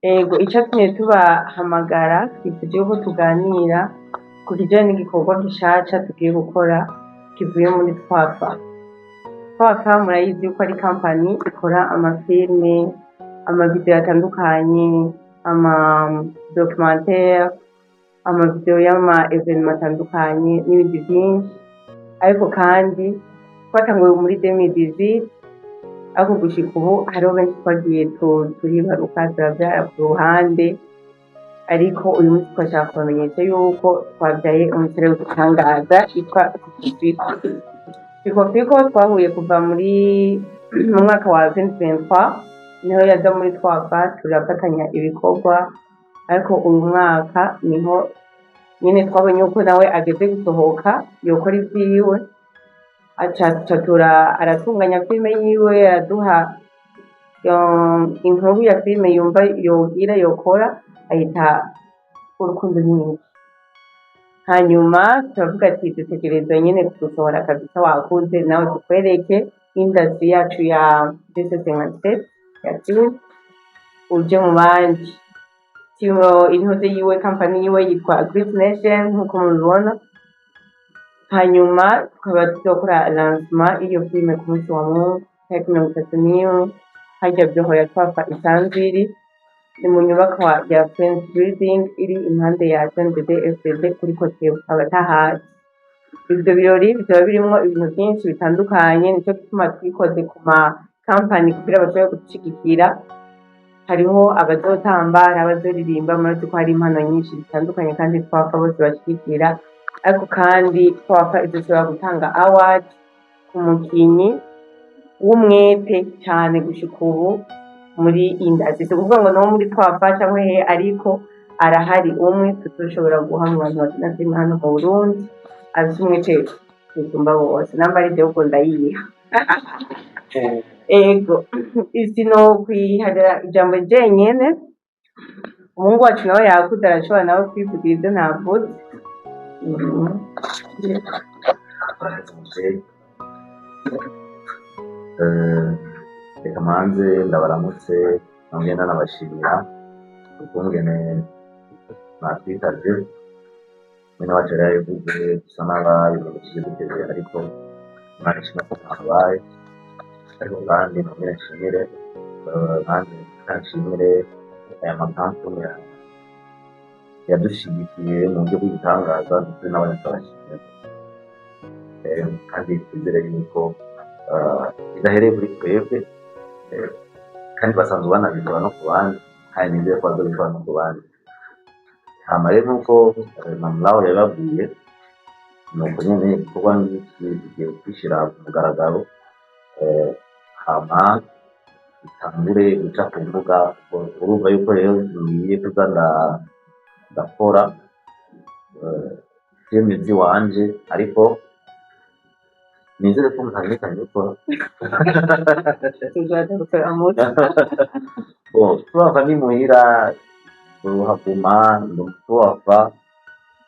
Ego, icatumye tubahamagara, twifuje yuko tuganira ku kijanye n'igikorwa gishasha tugiye gukora kivuye muri Twafa. Twafa murayizi yuko ari company ikora amafilme, amavideo atandukanye, ama documentaire, amavideo y'ama événements atandukanye n'ibindi vyinshi. Ariko kandi twatanguye muri 2018, ariko gushika ubu hariho benshi twagiye turibaruka, turavyara ku ruhande. Ariko uyu munsi twashaka kubamenyesha yuko twavyaye umusore w'igitangaza yitwa Fikofiko. Fikofiko twahuye kuva mu mwaka wa 2023, niho yaza muri Twafa, turafatanya ibikorwa. Ariko uyu mwaka niho nyene twabonye yuko nawe ageze gusohoka yokora ivyiwe, aca tura aratunganya filime yiwe, araduha inkuru ya filime yumva yogira yokora, ayita Urukundo N'Iki. Hanyuma turavuga ati dutegerezwa nyene kugusohora kabisa, wakuze nawe, tukwereke industry yacu ya 257 ya film, uje mu bandi. Timo intuze yiwe, company yiwe yitwa Great Nation nkuko mubibona. Hanyuma tukaba tuzokora lancement y'iyo filime ku munsi wa Mungu, tariki 31, harya vyoho ya Twafa isanzwe iri, ni mu nyubakwa ya Friends Building iri impande ya CNDD FDD kuri Kotebu, abatahazi. Ivyo birori bizoba birimwo ibintu vyinshi bitandukanye, nico gituma twikoze ku ma company kugira bashobore kudushigikira. Hariho abazotamba, hari abazoririmba. Murazi ko hari impano nyinshi zitandukanye kandi Twafa bose bashigikira. Ariko kandi Twafa izoshobora gutanga award ku mukinyi w'umwete cane gushika ubu muri industry. Si ukuvuga ngo no muri Twafa canke hehe, ariko arahari umwe tuzoshobora guha mu bantu bakina filime hano mu Burundi afise umwete gusumba bose. Namba ari jewe, ubwo ndayiha. Ego, sinokwiharira ijambo jenyene, umuhungu wacu nawe yakuze, arashobora nawe kwivugira ivyo ntavuze. Murakoze muvyeyi. Reka manze ndabaramutse, nongere ndanabashimira ukungene mwatwitavye. Mwene wacu yari yabivuze, dusa n'ababimenyesheje dutevye, ariko Imana ishimwe ko mwahabaye. Ariko kandi nongere nshimire, nanjye nshimire aya makampuni yadushigikiye mu buryo bw'igitangaza, ndetse n'abandi turabashimira. Kandi twizere yuko bidahereye kuri twebwe, kandi basanzwe banabikora no ku bandi, kandi nizere ko bazobikora no ku bandi. Hama rero nk'uko Mamulawo yababwiye, ni uko nyene igikorwa ngiki tugiye kubishira ku mugaragaro, hama bitangure guca ku mbuga. Urumva yuko rero ngiye kuza ndakora filime ziwanje, ariko nizere ko mutangikanye gukora. Tuzaja gusaba muti. Bon, tuhava ni muhira, tuhaguma tuhava,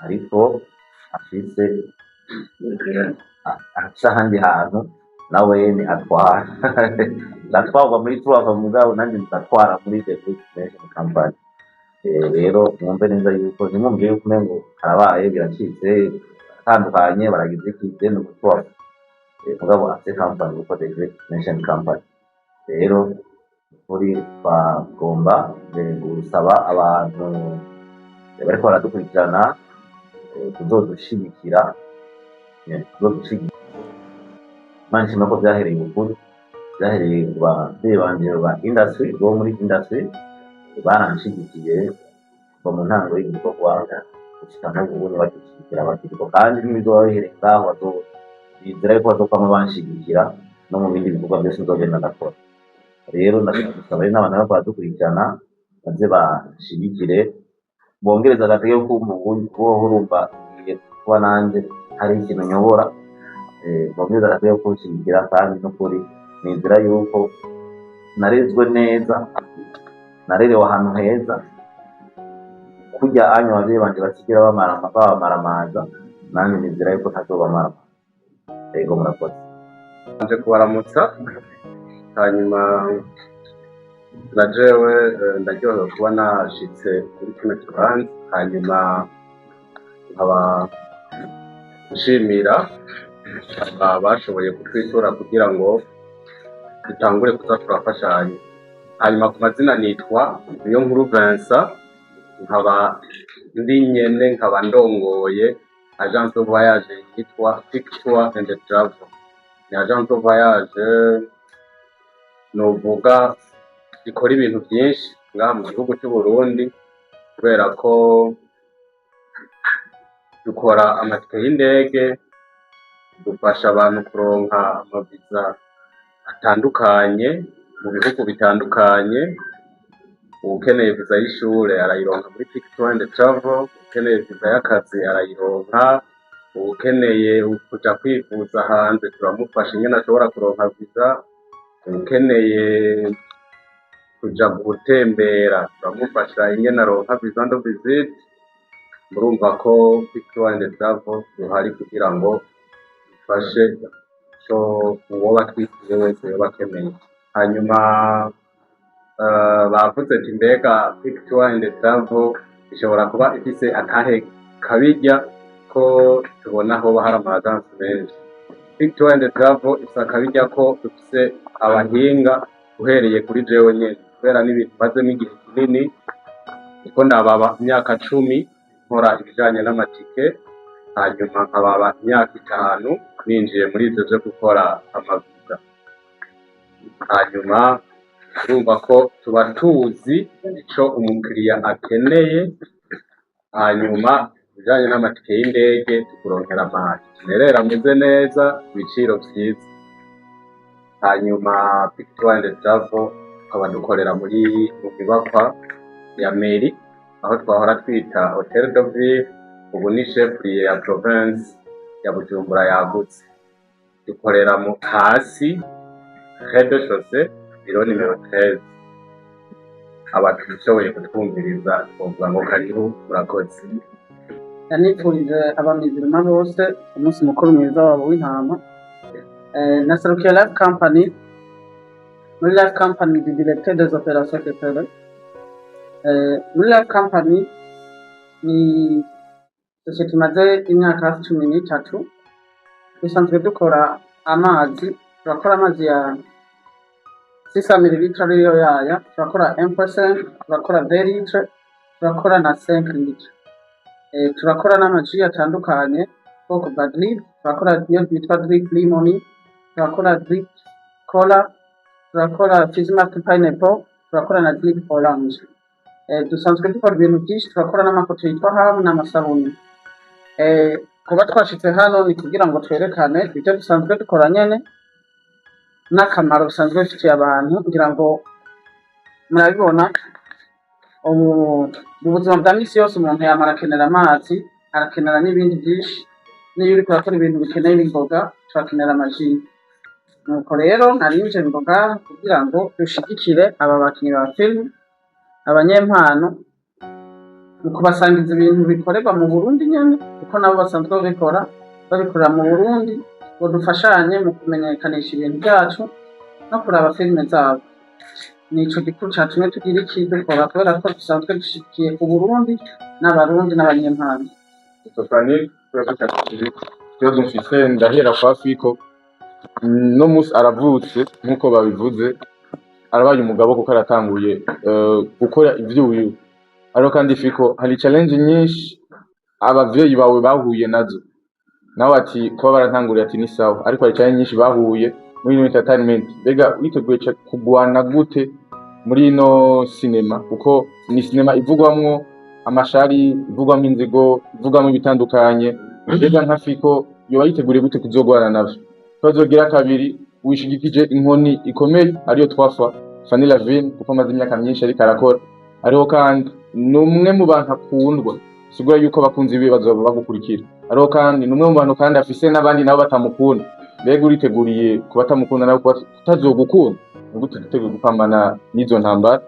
ariko afise aca ahandi hantu nawene atwara. Ndatwarwa muri tuhava, mugabo nanje ndatwara muri The Great Nation Company. Rero mwumve neza yuko ntimwumve yuko umengo karabaye, biracitse, baratandukanye, baragize iki, je ndi umutuhava, mugabo afise company yitwa The Great Nation Company. Rero kuri twagomba gusaba abantu bariko baradukurikirana kuzodushigikira, kuzodushigikira. Imana ishimwe ko vyahereye ubukuru, vyahereye ku bavyeyi banje ba industry, bo muri industry baranshigikiye kuva mu ntango y'igikorwa gushika n'ubu unye badushigikira bakiriko, kandi ntibizoba bihereye ngaho, bizera yuko bazokwama banshigikira no mu bindi bikorwa vyose nzogenda ndakora. Rero ndashaka gusaba rero n'abantu bariko baradukurikirana baze banshigikire, bongereze agatege ko wowe urumva ngiye kuba nanje hari ikintu nyobora, bongereze agatege ko kunshigikira. Kandi n'ukuri nizera yuko narezwe neza, narerewe ahantu heza kurya anya abavyeyi banje batigera babamaramaza, nanjye nizera yuko ntazobamaramaza. Ego, murakoze. Nje kubaramutsa, hanyuma Na jewe ndaryohewe kuba nashitse kuri kino kibanza, hanyuma nkaba nshimira aba bashoboye kutwitura kugira ngo dutangure kuza turafashanya. Hanyuma ku mazina nitwa Niyonkuru Vincent, nkaba ndi nyene, nkaba ndongoye agence de voyage yitwa Picture and Travel. Ni agence de voyage novuga ikora ibintu byinshi ngaha mu gihugu cy'u Burundi, kubera ko dukora amatike y'indege, dufasha abantu kuronka amaviza atandukanye mu bihugu bitandukanye. Uwukeneye viza y'ishure arayironka muri Picture and Travel, ukeneye viza y'akazi arayironka, uwukeneye kuja kwivuza hanze turamufasha ingene ashobora kuronka viza, uwukeneye kuja gutembera turamufasha ingene aronka visa de visite. Murumva ko Picture and Travel duhari kugira ngo dufashe ico uwoba atwituye wese yoba akeneye. Hanyuma bavuze ati: "Mbega Picture and Travel ishobora kuba ifise akahe kabirya ko tubona hoba hari ama agence menshi?" Picture and Travel ifise akabirya ko dufise abahinga, uhereye kuri jewe nyene, kubera n'ibintu mazemo igihe kinini, niko ndababa imyaka 10 nkora ibijanye n'amatike, hanyuma nkababa imyaka 5 ninjiye muri ivyo vyo gukora amaviza. Hanyuma urumva ko tuba tuzi ico umukiriya akeneye. Hanyuma ibijanye n'amatike y'indege, tukuronkera ama itinéraire ameze neza ku biciro vyiza. Hanyuma Picture and Travel tukaba dukorera mu nyubakwa ya mairie, aho twahora twita Hotel de Ville, ubu ni chef-lieu ya province ya Bujumbura yagutse. Dukorera mu hasi, rez-de-chaussée, biro nimero 13. Abatishoboye kutwumviriza twovuga ngo karibu, murakoze. Yanifurije abamizirima bose umunsi mukuru mwiza wabo w'intama. Naserukiye Life Company. Muri Life Company ndi directeur des opérations culturelles. Muri Life Company ni sosiyete imaze imyaka hafi 13. Dusanzwe dukora amazi, turakora amazi ya 600 millilitre ariyo yaya, turakora 1%, turakora 20 litre, turakora na 5 litre. Turakora n'amaji atandukanye, ubwoko bwa drip, turakora iyo bitwa drip lemon, turakora drip cola, turakora fizzy pineapple, turakora na drip orange. Dusanzwe dukora ibintu byinshi, turakora n'amakoto yitwa hamu n'amasabuni. Kuba twashitse hano ni kugira ngo twerekane ibyo dusanzwe dukora nyene n'akamaro bisanzwe bifitiye abantu. Kugira ngo murabibona, ubu mu buzima bwa misi yose umuntu yama arakenera amazi, arakenera n'ibindi byinshi. N'iyo uriko urakora ibintu bikeneye imboga, turakenera amaji. Nuko rero narinje imboga kugira ngo dushigikire aba bakinyi ba filime, abanyempano, mu kubasangiza ibintu bikorerwa mu Burundi nyene, kuko nabo basanzwe babikora, babikorera mu Burundi, ngo dufashanye mu kumenyekanisha ibintu byacu no kuraba filime zabo. Nico gikuru catumye tugira iki dukora, kubera ko dusanzwe dushigikiye Uburundi n'Abarundi n'abanyempano. Sofani, ikibazo mfise, ndahera kwa Fiko. No musi aravutse nk'uko babivuze, arabaye umugabo kuko aratanguye gukora ivy'uwiwe. Ariko kandi Fiko, hari challenge nyinshi abavyeyi bawe bahuye nazo. Nawe ati kuba barantanguriye ati ni sawa, ariko hari challenge nyinshi bahuye muri ino entertainment. Mbega witeguye kugwana gute muri ino sinema? Kuko ni sinema ivugwamwo amashari, ivugwamwo inzigo, ivugwamwo ibitandukanye. Mbega nka Fiko yoba yiteguriye gute kuzogwana navyo? Ikibazo gira kabiri, wishigikije inkoni ikomeye ariyo twafa Fanny Lavine, kuko amaze imyaka myinshi ariko arakora, ariho kandi ni umwe mu bantu akundwa, sigura yuko abakunzi biwe bazoba bagukurikira. Ariho kandi ni umwe mu bantu kandi afise n'abandi nabo batamukunda. Mbega uriteguriye ku batamukunda nabo kuba kutazogukunda? Ni gute witeguye gupambana n'izo ntambara?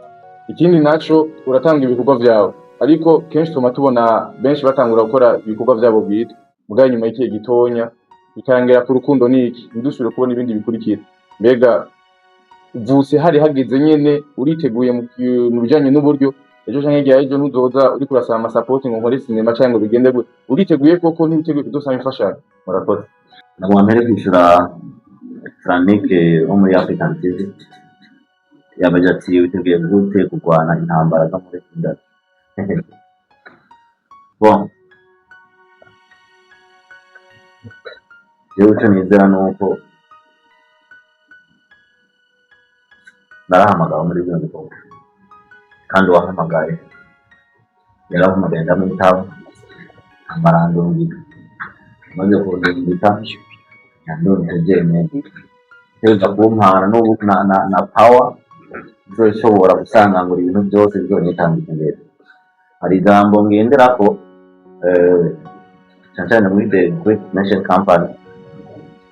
Ikindi naco, uratanga ibikorwa vyawe, ariko kenshi tuma tubona benshi batangura gukora ibikorwa vyabo bwite, mugabo inyuma y'igihe gitonya bikarangira ku rukundo niki, ntidusubire kubona ibindi bikurikira. Mbega Uvutse hari hageze nyene, uriteguye mu bijanye n'uburyo? Ejo canke hirya y'ejo ntuzoza uriko urasaba ama support ngo nkore sinema canke ngo bigende gute? Uriteguye koko? Ntiwiteguye kuzosaba imfashanyo? Murakoze. Nagomba mpere kwishura Frank wo muri African TV, yabaje ati: "Witeguye gute kurwana intambara zo muri industry?" Bon, jewe ico nizera nuko narahamagawe muri bino bikorwa, kandi uwahamagaye yarahamagaye, ndamwitaba, amarandungika. Maze kundungika, yandungitse jenyene, tegereza kumpana n'ubu na power izoshobora gusangangura ibintu byose bizonyitambika imbere. Hari ijambo ngenderako, cyane cyane muri The Great Nation Company,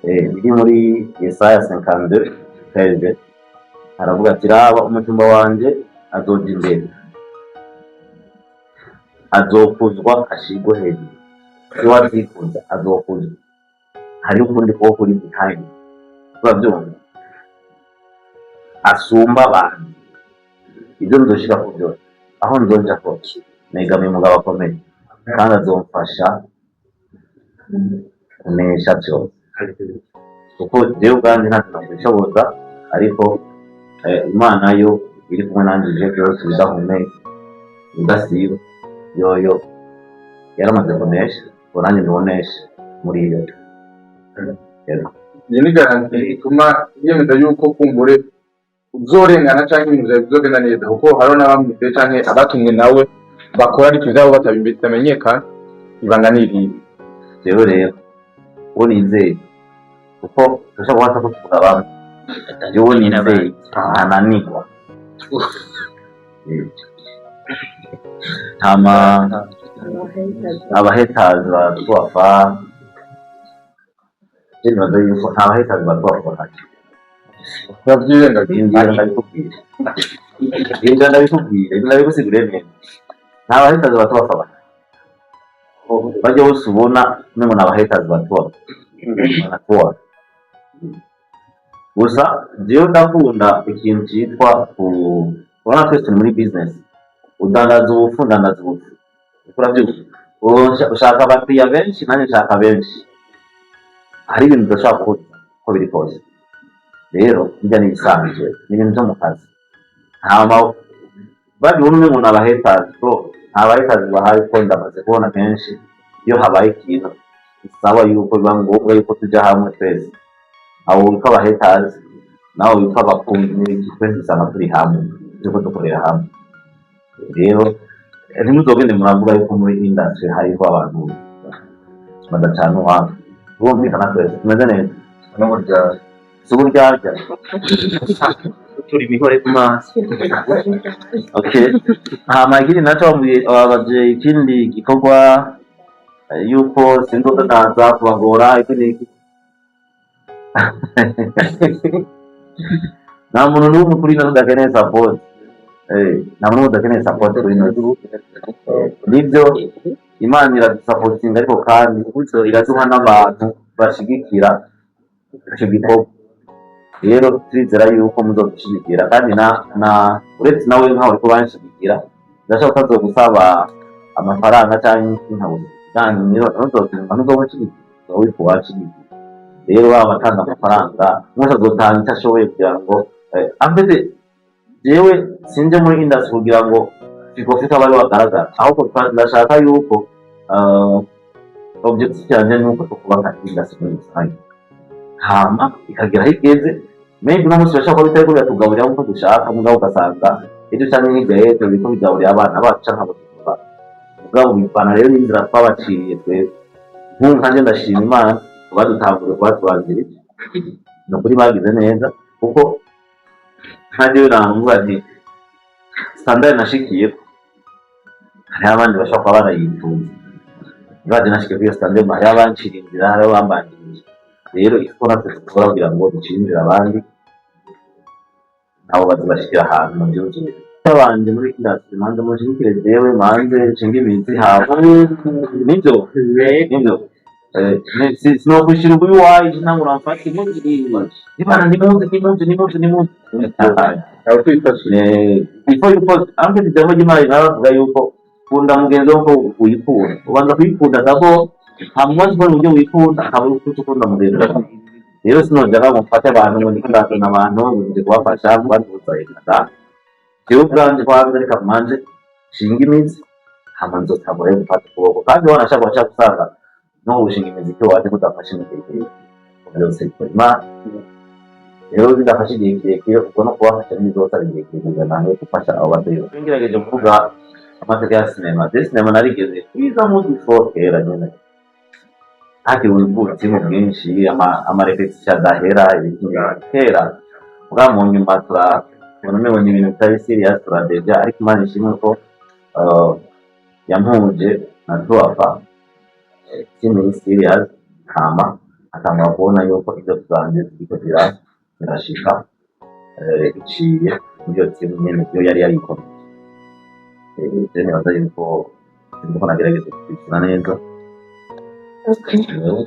riri muri Yesaya 52:13. Aravuga ati: "Raba, umushumba wanje azoja imbere, azokuzwa, ashirwe hejuru." Si we azikuza, azokuzwa. Hariho ukundi kuboko kuri behind, urabyumva, asumba abantu. Ibyo nzoshika ku byose, aho nzoja kose, negamiye umugabo akomeye kandi azomfasha kunesha byose, kuko jewe ubwanjye ntacyo nakwishoboza, ariko Imana yo iri kumwe nanjye ibihe byose, bidahumeka, udasiba, yoyo yaramaze kunesha, ngo nanjye ndiboneshe muri iyo. Yego. Iyi ni garantie ituma yemeza yuko kumbure uzorengana canke ibintu vyawe bizogenda neza, kuko hariho n'abamwizeye canke abatumwe nawe bakora, ariko ivyabo bitamenyekana. Ibanga ni irihe? Jewe rero uwo nizeye, kuko turashobora kuba tuvuga bamwe, jewe nizeye ntananirwa. Hama abahetazi ba tuwafa, je nibaza yuko nta bahetazi ba tuwafa bahari. Urabyirengagiza. Inzira ndabikubwira, inzira ndabikubwira, inzira ndabigusiguriye neza. Nta bahetazi ba tuwafa bahari. Bajya bose ubona umengo ni abahetazi ba tuwafa, banatuwa gusa. Jewe ndakunda ikintu cyitwa ku urabona twese turi muri business, udandaza ubufu, ndandaza ubufu. Urabyumva? Ushaka abakiriya benshi, nanjye nshaka benshi. Hari ibintu udashobora guhuza uko biri kose. Rero bijya n'ibisanzwe, ni ibintu byo mu kazi. Hama babibona umengo ni abahetazi, bro, nta bahetazi bahari, kuko ndamaze kubona kenshi iyo habaye ikintu bisaba yuko biba ngombwa yuko tujya hamwe twese, abo witwa abahetazi nawe witwa abakunzi n'ibiki, twese usanga turi hamwe, turiko dukorera hamwe. Rero ntimuzogende muravuga yuko muri industry hariho abantu badacana uwaka. Turumvikana twese, tumeze neza. N'uburyarya. Si uburyarya, turi imihore ku maso. Okay, hama ikindi naco wabaje, ikindi gikorwa, yuko sinzoza ndaza kubagora, iki n'iki. Nta muntu n'umwe kuri ino udakeneye support. Nta muntu n'umwe udakeneye support kuri ino. Nibyo, Imana iradusapotinga, ariko kandi iraduha n'abantu bashigikira ico gikorwa. Rero turizera yuko muzodushigikira, kandi na uretse nawe nkawe uriko uranshigikira, ndashaka utazogusaba amafaranga canke iki nkagushigikira, kandi ntuzotuma ntuzomushigikira, uzoba uriko uranshigikira. Rero baba batanga amafaranga, umwe wese azotanga icyo ashoboye kugira ngo amfite. Jewe sinje muri industry kugira ngo Fiko abe ariwe agaragara, ahubwo ndashaka yuko objectif yanjye ni uko twubaka industry muri rusange, hama ikagera aho igeze. Maybe uno munsi birashobora kuba bitariko biratugaburira nk'uko dushaka, mugabo ugasanga ejo canke hirya y'ejo biriko bigaburira abana bacu canke abuzukuru bacu. Mugabo bivana rero n'inzira twabaciriye twebwe. Nk'ubu nkanje ndashima Imana badutanguriye, kubatubanzirije. Ni ukuri bagize neza, kuko nka jewe namvuga nti standard nashikiyeko, hariho abandi bashobora kuba barayitunze ntibaje nashike kuri iyo standard. Hariho abancira inzira, hariho abambanjirije. Rero icyo natwe dukora kugira ngo ducire inzira abandi, nabo bazobashikira ahantu mu byuzuye. Abanje muri industry, manze mushigikire jewe, manze nshinge imizi. Hama nibyo, nibyo. Sinokwishira ubu iwaje ntabwo uramfata nibana nimuze nimuze nimuze nimuze. Abakwifashije. Ifo yuko ariko ijambo ry'Imana riravuga yuko kunda mugenzi wawe uko wikunda, ubanza kwikunda nabwo, hanyuma ubona uburyo wikunda akaba uri ukunda mugenzi wawe. Rero sinoja ngo mfate abantu ngo ndiko ndazana abantu ngo nje kubafasha kubaduza eka. Jewe ubwanje kwanza reka manje nshinge imizi, hama nzotangura gufata ukuboko. Kandi wanashaka washaka gusanga no gushinga imizi iwawe kudafashe igihe kirekire, byose bikora Imana. Rero bidafashe igihe kirekire, ubwo no kubafasha ntibizosaba igihe kirekire nange gufasha abo badeyo. Ngerageje kuvuga amateka ya sinema de sinema, narigeze kwiza mu before kera nyene hakiri ubutimu bwinshi, ama répétition adahera, ibintu kera. Bwa mu nyuma turabona umengo ni ibintu bitari serious, turadeja. Ariko Imana ishimwe ko yampuje na Tuwafa, team iri serious, hama atangura kubona yuko ibyo tuzanje ziriko zirashika, iciye muri iyo team nyene yo yari yarikomeye. Je nibaza yuko ndiko nagerageza kwishura neza.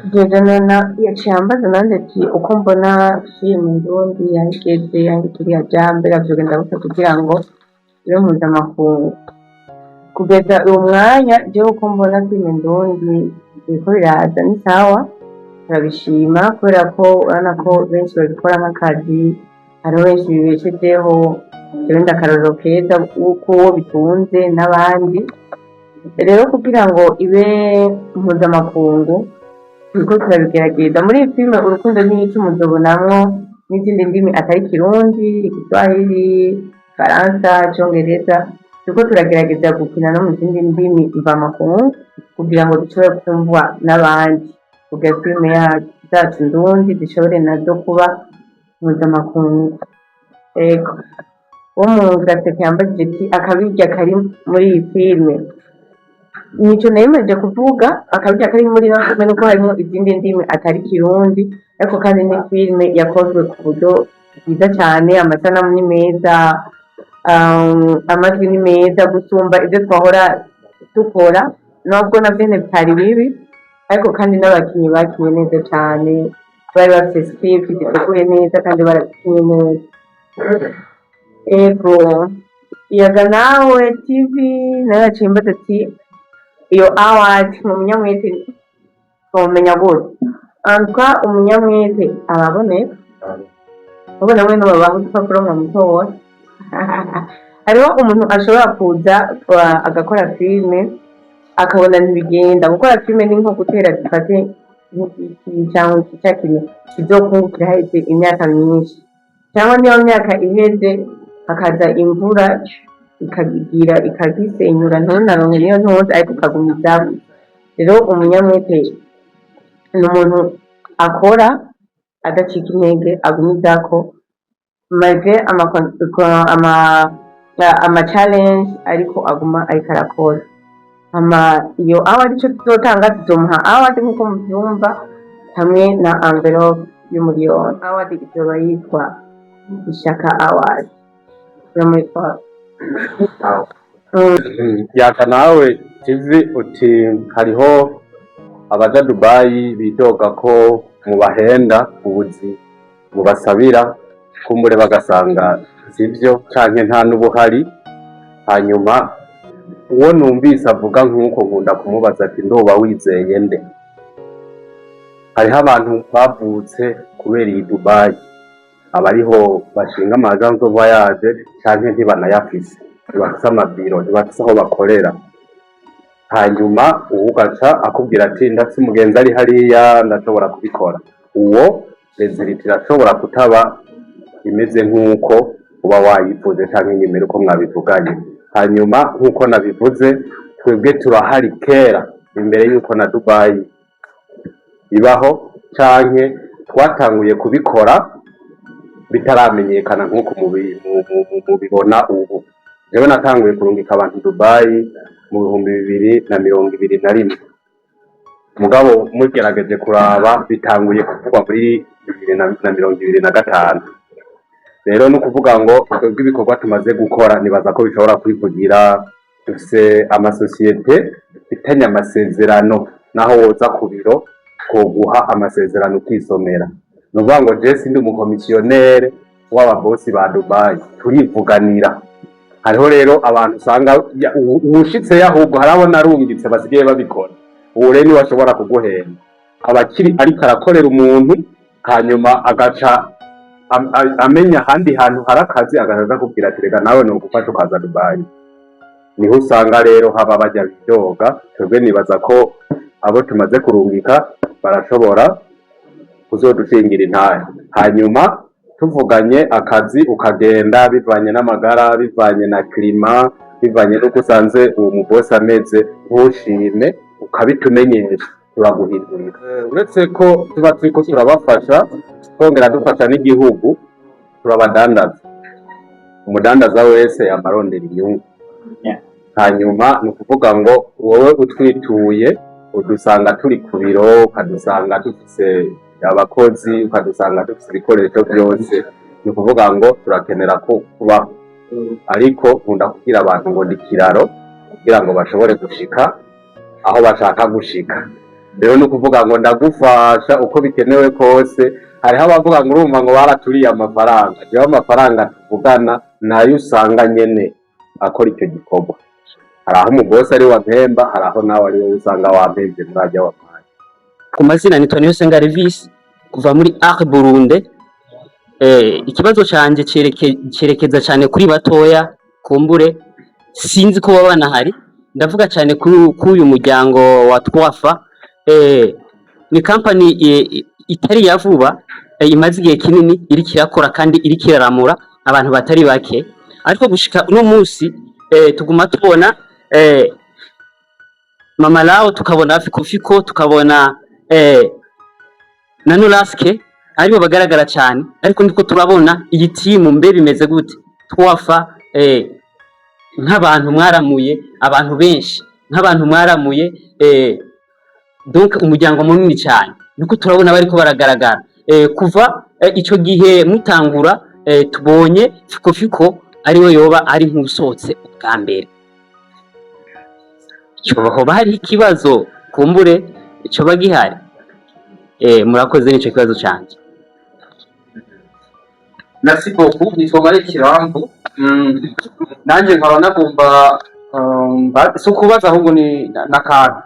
Kugeza na yaciye ambaza nanjye ati uko mbona filime ndundi yageze yangikiriya jambere vyogenda gute kugira ngo ibe mpuzamakungu. Kugeza uwo mwanya, jewe uko mbona filime ndundi biriko biraza ni sawa, turabishima, kubera ko urabona ko benshi babikora nk'akazi, hariho benshi bibeshejeho. Jewe ndakarorero keza uko uwo bitunze n'abandi. Rero kugira ngo ibe mpuzamakungu turiko turabigerageza. Muri iyi filime Urukundo n'iki muzobonamwo n'izindi ndimi atari Kirundi, Igiswahili, Igifaransa, Icongereza. Turiko turagerageza gukina no mu zindi ndimi mvamakungu kugira ngo dushobore kumvwa n'abandi, kugira filime zacu ndundi zishobore nazo kuba mpuzamakungu. Ego, wo mu Gaseke yambajije ati akabirya kari muri iyi filime. Nico nemeje kuvuga, akabirya kari muri ino filime nuko harimo izindi ndimi atari Kirundi, ariko kandi ni filime yakozwe ku buryo bwiza cyane, amasanamu ni meza, amajwi ni meza gusumba ibyo twahora dukora, nubwo navyo nyene bitari bibi. Ariko kandi n'abakinyi bakinye neza cyane, bari bafise script ziteguye neza kandi barazikinye neza. Ego, Yaga Nawe TV nayo yaciye imbaza ati iyo award mu munyamwete twomenya gute? Antwa umunyamwete araboneka, ubu namwe ntibabaha udupapuro nkamutora. Hariho umuntu ashobora kuza agakora filime akabona ntibigenda. Gukora filime ni nko gutera, dufate nk'igiti cyangwa iki cya kintu kizokungukira haheze imyaka myinshi, cyangwa niyo myaka iheze hakaza imvura ikagira ikagisenyura, ntunaronke niyo ntuzi, ariko ukagumizamo. Rero umunyamwete ni umuntu akora adacika intege, agumizako malgré ama challenge, ariko aguma ariko arakora. Ama iyo award ico tuzotanga, tuzomuha award nkuko muvyumva, hamwe na envelope y'umuriyoni. Award izoba yitwa Ishaka Award turamwitwa. Yaka Nawe TV uti hariho abaja Dubayi bidoga ko mubahenda ubuzi mubasabira, kumbure bagasanga sivyo canke nta n'ubuhari. Hanyuma uwo numvise avuga nk'uko nkunda kumubaza ati ndoba wizeye nde? Hariho abantu bavutse kubera iyi Dubayi, abariho bashinga ama agence de voyage canke ntibanayafise, ntibafise amabiro, ntibafise aho bakorera. Hanyuma uwo ugaca akubwira ati ndafise umugenzi ari hariya, ndashobora kubikora. Uwo résultat irashobora kutaba imeze nk'uko uba wayifuje canke nyemera uko mwabivuganye. Hanyuma nk'uko nabivuze, twebwe turahari kera imbere y'uko na Dubayi ibaho, canke twatanguye kubikora bitaramenyekana nk'uko mubibona ubu. Jewe natanguye kurungika abantu Dubayi mu 2021, mugabo mugerageje kuraba bitanguye kuvugwa muri 2025. Rero ni ukuvuga ngo twebwe ibikorwa tumaze gukora nibaza ko bishobora kwivugira. Dufise amasosiyete dufitanye amasezerano, naho woza ku biro. Twoguha amasezerano ukisomera. Ni ukuvuga ngo je sindi umukomisiyonere w'ababosi ba Dubai, turivuganira. Hariho rero abantu usanga uwushitseyo, ahubwo hari abo narungitse basigaye babikora. Uwo rero niwe ashobora kuguhenda, abakiri ariko arakorera umuntu, hanyuma agaca amenya ahandi hantu hari akazi, agaca aza kubwira ati: "Reka nawe nogufasha ukaza Dubai." Niho usanga rero haba bajya bidoga. Twebwe nibaza ko abo tumaze kurungika barashobora kuzodushingira intahe, hanyuma tuvuganye akazi ukagenda, bivanye n'amagara, bivanye na climat, bivanye n'uko usanze uwo mubosi ameze, ntushime, ukabitumenyesha, turaguhindurira. Uretse ko tuba turiko turabafasha, twongera dufasha n'igihugu, turabadandaza. Umudandaza wese amarondera inyungu. Hanyuma ni ukuvuga ngo wowe utwituye, udusanga turi ku biro, ukadusanga dufise abakozi, ukadusanga dufise ibikoresho byose. Ni ukuvuga ngo turakenera ko kubaho, ariko nkunda kubwira abantu ngo ni ikiraro kugira ngo bashobore gushika aho bashaka gushika. Rero ni ukuvuga ngo ndagufasha uko bikenewe kose. Hariho abavuga ngo urumva ngo baraturiye amafaranga. Jewe amafaranga tuvugana nayo usanga nyene akora icyo gikorwa. Hari aho umugosi ari wampemba, hari aho nawe ari wowe usanga wampemvye murajya wampaye. Ku mazina nitwa Niyonsenga Levis kuva muri Art Burundi. Ikibazo canje cerekeza cyane kuri batoya, kumbure sinzi ko baba banahari. Ndavuga cyane kuri uyu muryango wa Twafa. Ni company itari ya vuba, imaze igihe kinini iriko irakora kandi iriko iraramura abantu batari bake, ariko gushika uno munsi tuguma tubona Mama Lao, tukabona Fiko, tukabona na Nuraske, aribo bagaragara cyane, ariko ndiko turabona iyi timu. Mbe bimeze gute? Twafa nk'abantu mwaramuye abantu benshi, nk'abantu mwaramuye donc umuryango munini cyane, niko turabona bariko baragaragara kuva ico gihe mutangura. Tubonye Fiko Fiko ariwe yoba ari nk'usohotse ubwa mbere. Hoba hariho ikibazo kumbure coba gihari? Murakoze, nico kibazo canje. Merci beaucoup. Nitwa Malik Kiramvu. Nanjye nkaba nagomba si ukubaza, ahubwo ni n'akantu.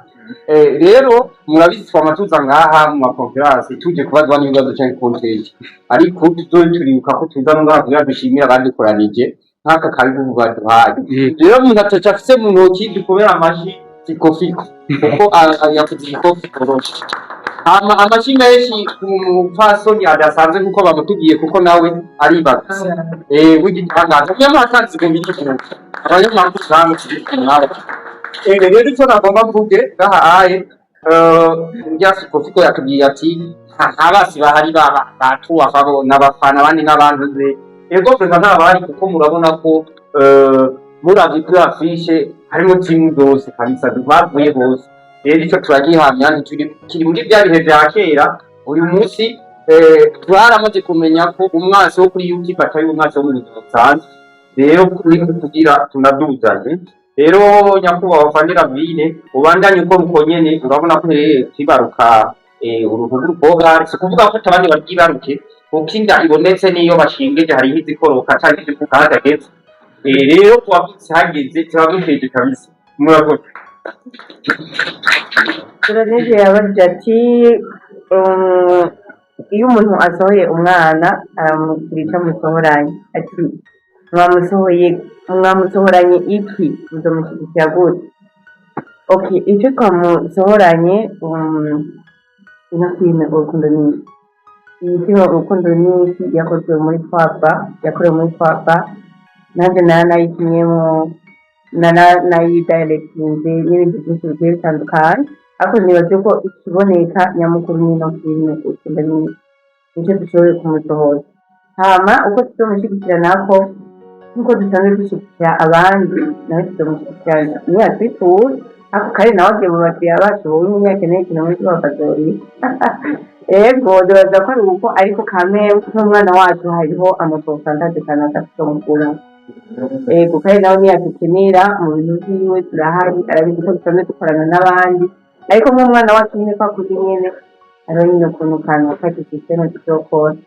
Rero murabizi, twama tuza ngaha mu ma conférences tuje kubazwa n'ibibazo canke conseil, ariko tuzobe turibuka ko tuza no ngaha kugira dushimire abadukoranije nk'aka kabihugu baduhaye. Rero umuntu ataca afise mu ntoki, dukomere amashi Fiko Fiko kuko yakoze igikofi koroshe. Hama amashi menshi ku mupfasoni adasanzwe nkuko bamutubwiye, kuko nawe aribarutse w'igitangaza. Nyamara kandi zigomba igihugu abanyamakuru namwe mwaba. Rero icyo nagomba mvuge ngaha aye, rya Fiko Fiko yatubwiye ati abasi bahari batuwafa bo n'abafana abandi n'abantu ze. Ego, perezida ntabahari, kuko murabona ko muravye kuri affiche harimo timu zose kabisa, bavuye bose. Rero icyo turagihamya, ntituri kiri muri bya bihe vya kera. Uyu munsi twaramaze kumenya ko umwasi wo kuri YouTube atari umwasi wo mu buzima busanzwe. Rero kuri kugira tunaduzanye, rero nyakubahwa Fanira Vine, ubandanye ukora uko nyene. Urabona ko uhereye kwibaruka uruhu rw'urukobwa, si ukuvuga ko abandi baryibaruke, kuko inda ibonetse n'iyo bashingeje hariho izikoroka canke izivuka hatageze. Rero kuwavutse hageze turagukeje kabisa, murakoze. Turanije yabajije ati iyo umuntu asohoye umwana aramubwira icyo amusohoranye, ati mwamusohoye, mwamusohoranye iki, muzomushyigikira gute? Okay, icyo twamusohoranye, ino filime Urukundo ni iki, iyi filime Urukundo ni iki yakozwe muri Twapa, yakorewe muri Twapa, nanjye naranayikinyemo, nanayidirectinze n'ibindi byinshi bigiye bitandukanye, ariko nibaze ko ikiboneka nyamukuru n'ino filime Urukundo ni iki, nicyo dushoboye kumusohora. Hama uko tuzomushyigikira nako, nkuko dusanzwe dushyigikira abandi, nawe tuzomushyigikira niyatwitura. Ako kare nawe agiye mu bakiriya bacu, wowe nyine akeneye ikintu muri bakazori. Ego, nibaza ko ari uko, ariko kame nk'umwana wacu hariho ama pourcentage kanaka tuzomukura. Ego, kandi nawe niyadukenera mu bintu vyiwe turahari, arabizi ko dusanzwe dukorana n'abandi, ariko nk'umwana wacu nyine kwa kundi nyene. Hariho nyine ukuntu kantu kagifise n'utuzokora.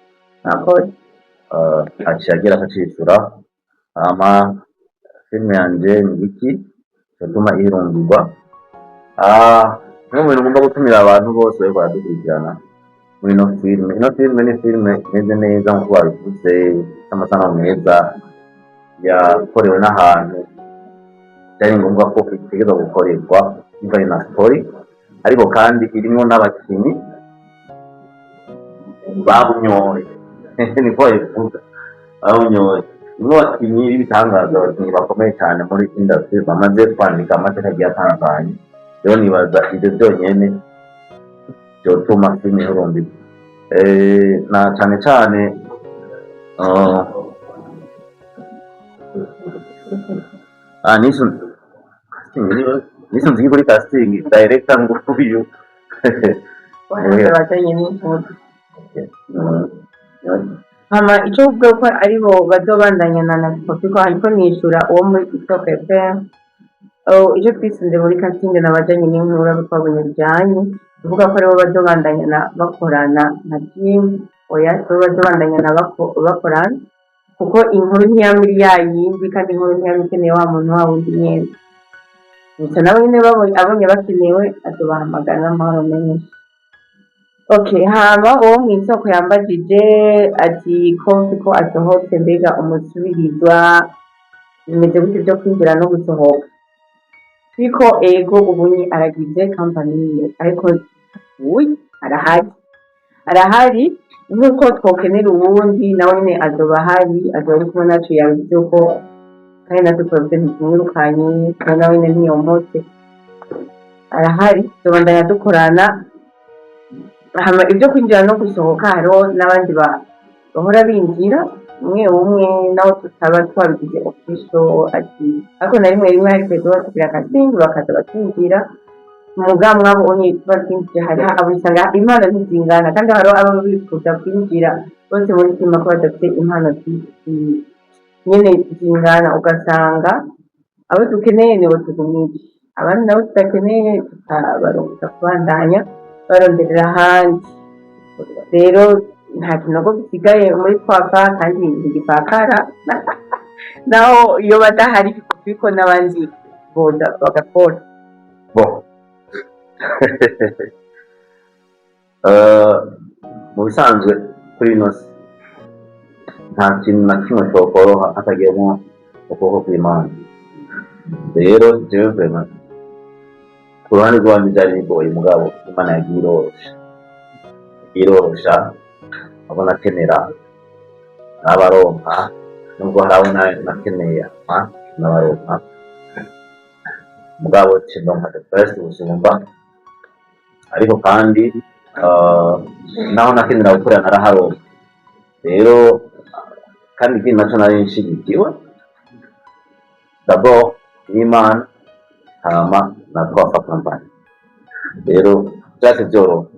Murakoze. Aciye agera akacishura. Hama filime yanje ni iki cyatuma ihurumbirwa? Kimwe mu bintu ngomba gutumira abantu bose bariko baradukurikirana muri ino filime, ino filime ni filime imeze neza nkuko babivuze, ifite amasanamu meza, yakorewe n'ahantu byari ngombwa ko itegerezwa gukorerwa bivanye na story, ariko kandi irimwo n'abakinyi babunyoye, niko babivuga, babunyoye. Nimwo abakinyi b'ibitangaza, abakinyi bakomeye cyane muri industry, bamaze kwandika amateka agiye atandukanye. Rero nibaza ivyo byonyene byotuma filime ihurumbirwa. Na cane cane casting nisunze iki kuri casting director nguyu? Abajanye n'inkuru. Hama ico uvuga ko aribo bazobandanya na Fiko, hariko nishura uwo muri Isoko FM. Oh, ico twisunze muri casting n'abajanye n'inkuru, abo twabonye bijanye, kuvuga ko aribo bazobandanya na bakorana nka team. Oya, aribo bazobandanya na bakorana, kuko inkuru ntiyama iri yayindi, kandi inkuru ntiyama ikeneye wa muntu wa wundi nyene gusa. Nabo nyene babonye, abonye bakenewe, azobahamagara n'amahoro menshi. Okay, hama uwo mw'isoko yambajije ati ko ko asohotse, mbega umusubirizwa bimeze gute byo kwinjira no gusohoka? Fiko ego, ubunyi aragize company yiwe, ariko uyi arahari, arahari nk'uko twokenera uwundi, nawe nyene azoba ahari, azoba ari kumwe nacu. Yabivuze ko kandi natwe twavuze ntitumwirukanye, kandi nawe nyene ntiyomotse, arahari, tuzobandanya dukorana. Hama ibyo kwinjira no gusohoka, hariho n'abandi bahora binjira umwe umwe, naho tutaba twabigize official ati, ariko na rimwe rimwe hari tuba tugira casting bakaza bakinjira. Muga mwabonye tuba twinjiye, hariho abo usanga impano ntizingana, kandi hariho aba bifuza kwinjira bose muri team ko badafite impano nyene zingana, ugasanga abo dukeneye nibo tugumije, abandi nabo tudakeneye tukabarungika kubandanya baronderera ahandi. Rero nta kinogo gisigaye muri twafa, kandi ntigipakara naho iyo badahari, kuko n'abandi boza bagakora. Bon, mu bisanzwe kuri ino si nta kintu na kimwe cyokoroha hatagiyemo ukuboko kw'Imana. Rero jewe vraiment ku ruhande rwanjye byari bigoye, mugabo Imana yagiye irorosha, irorosha abo nakenera n'abaronka, nubwo hari abo nakeneye ama n'abaronka, mugabo cindonka the best gusumba. Ariko kandi naho nakenera gukorera naraharonka. Rero kandi ikindi naco, nari nshigikiwe d'abord n'Imana, hama na Twafa Company. Rero byose byoroha,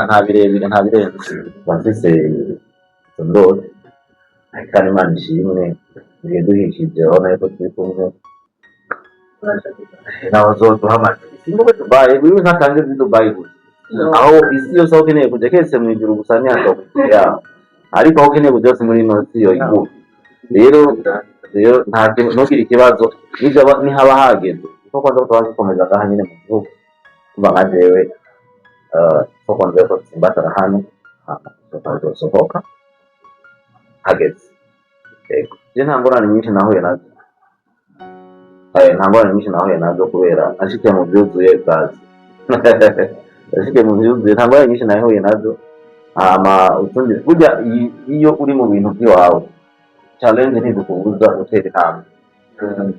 nta birebire, nta birenze. Mba mfise izo ndoto, kandi Imana ishimwe, ibihe duhishije, urabona yuko turi kumwe nawe uzoduha amatike simvuge Dubai, wewe ntatange zi Dubai gusa, aho isi yose aho ukeneye kuja keretse mw'ijuru gusa ntihashobora yaho, ariko aho ukeneye kuja hose muri ino si yo iguha. Rero nta kintu, ntugire ikibazo nivyo nihaba hageze, kuko kwanza tuba dukomeza ngaha nyene mu gihugu. Kuva nka jewe ko kwanza ko tsimbatara hano, hama tuzosohoka hageze. Yego, je nta ngorane nyinshi nahuye nazo. Nta ngorane nyinshi nahuye nazo kubera nashikiye mu vyuzuye bwazi, nashikiye mu vyuzuye, nta ngorane nyinshi nahuye nazo. Hama utundi burya iyo uri mu bintu vy'iwawe, challenge ntizikubuza gutera intambwe.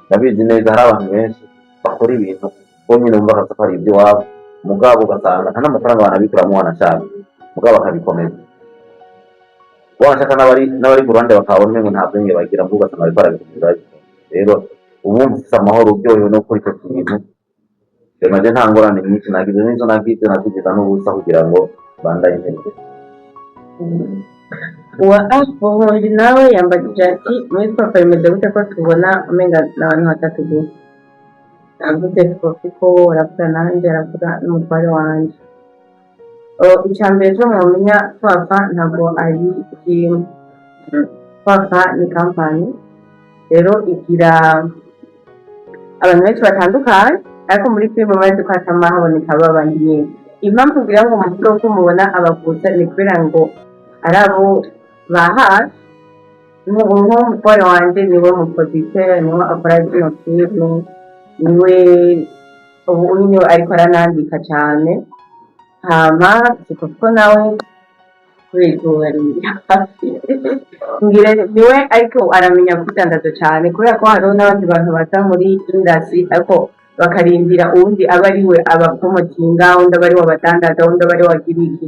Ndabizi neza, hari abantu benshi bakora ibintu bo nyine bumva kabisa ko ari iby'iwabo, mugabo ugasanga nta n'amafaranga banabikuramo wanashaka, mugabo bakabikomeza wanashaka, n'abari ku ruhande bakabona umengo nta bwenge bagira, mugabo ugasanga bariko barabikomeza babikora. Rero ubu ufise amahoro, uryohewe no gukora ico kintu. Rero nta ngorane nyinshi nagize, n'izo nagize nazigiza n'ubusa kugira ngo bandanye intebe. Uwa Buhunzi nawe yambajije ati muri Twafa bimeze gute ko tubona umenga ni abantu batatu gusa? Avuze ko aravuga nanjye, aravuga n'umutware wanje. Icya mbere cyo mwamenya, twafa ntabwo ari team. Twafa ni kampani, rero igira abantu benshi batandukanye, ariko muri filime maze ko hatama haboneka babandi nyine. Impamvu ngira ngo muvuge ko mubona abavuza ni kubera ngo ari abo ba hafi. Nk'umutware wanje niwe mu producteur, niwe akora zino filime, niwe ubu niwe ariko aranandika cyane. Hama siko nawe kubera izuba riri hafi, ngira niwe ariko aramenya kwidandaza cyane, kubera ko hariho n'abandi bantu baza muri industry ariko bakarindira uwundi aba ari we abapromotinga, uwundi aba ari we abadandaza, uwundi aba ari we agira iki.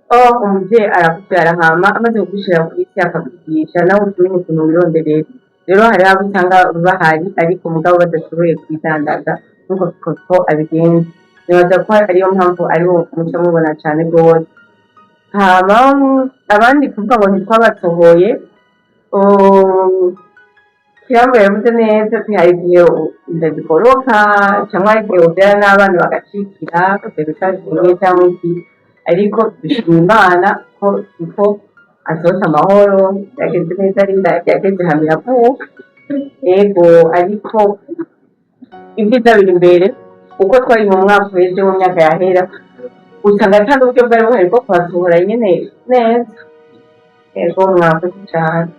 Oh, umuvyeyi arakuvyara, hama amaze kugushira ku isi akakwigisha, nawe utumenya ukuntu wironderera. Rero hariho abo usanga bahari ariko mugabo badashoboye kwidandaza nk'uko Koko abigenza. Nibaza ko ariyo mpamvu aribo muca mubona cane rwose. Hama abandi kuvuga ngo ntitwabasohoye, Kirambo yavuze neza ati hari igihe inda zikoroka, cyangwa hari igihe ubyara n'abana bagacikira rimwe cyangwa iki, ariko dushima Imana ko ko asohotse amahoro, yageze neza, ari inda yageze hamwe iravuka. Ego, ariko ibyiza biri imbere. Uko twari mu mwaka uheze, mu myaka yahera, usanga ata n'uburyo bwari buhari bwo kuhasohora nyene neza. Ego, mwakoze cane.